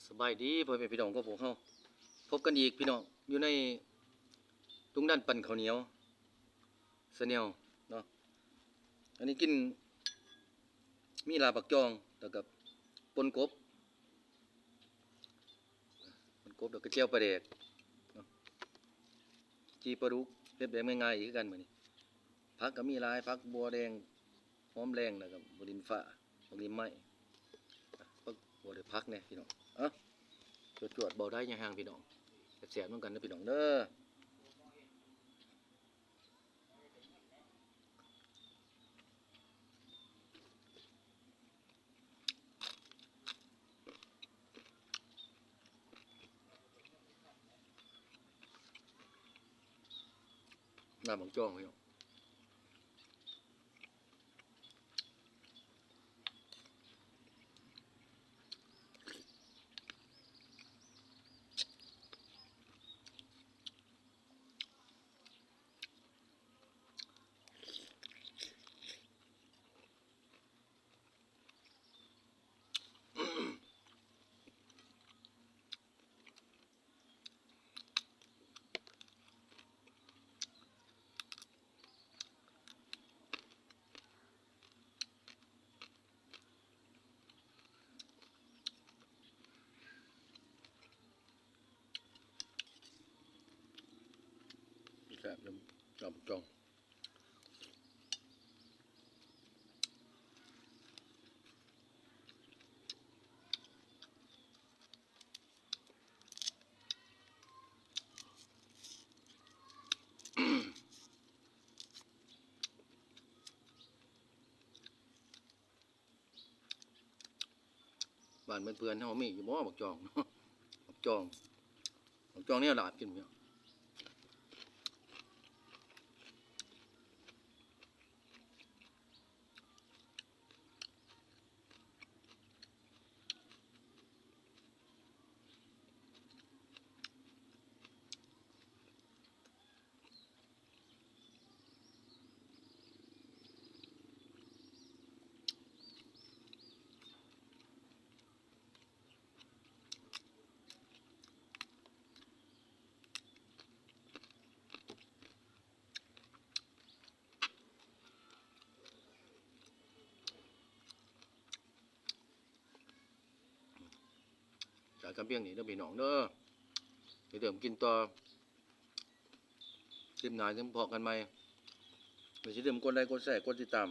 ສະບາຍດີພໍ່ແມ່ພີ່ນ້ອງຂອງພວກເຮົາ ພົບກັນອີກພີ່ນ້ອງ ຢູ່ໃນລຸງດັນປັ່ນເຂົ້າໜຽວ Channel ເນາະ. ອັນນີ້ກິນມີລາບບັກຈອງ ແລ້ວກໍປົ່ນກົບ ປົ່ນກົບ ແລ້ວກໍແຈ່ວປາແດກເນາະ. ຈີ່ປາດຸກ ເຮັດແບບງ່າຍໆອີກຄືກັນມື້ນີ້. ຜັກກໍມີຫຼາຍ ຜັກບົວແດງ ຫອມແດງ ແລ້ວກໍບັກດິນຟ້າ ບັກດິນໄມ້ ຜັກບົວໄດ້ຜັກແດ່ພີ່ນ້ອງ. ເອົ້າ ຈວດໆ ເບົາໄດ້ຍັງຫ່າງພີ່ນ້ອງ ແຊບໆນຳກັນເດີພີ່ນ້ອງເດີ. ນ້ຳບັກຈອງພີ່ນ້ອງ. ແຊບນຳ ນ້ຳບັກຈອງ. ບ້ານເພື່ອນເຮົາມີຢູ່ບໍ່ບັກຈອງເນາະ? ບັກຈອງ ບັກຈອງແນວລາບກິນເນາະ. ຈາກກັນພຽງນີ້ເດີພີ່ນ້ອງເດີ ຊິເລີ່ມກິນຕໍ່ ຄລິບໜ້າຈັ່ງພໍ້ກັນໃໝ່. ຢ່າລືມກົດໄລ ກົດແຊ ກົດຕິດຕາມ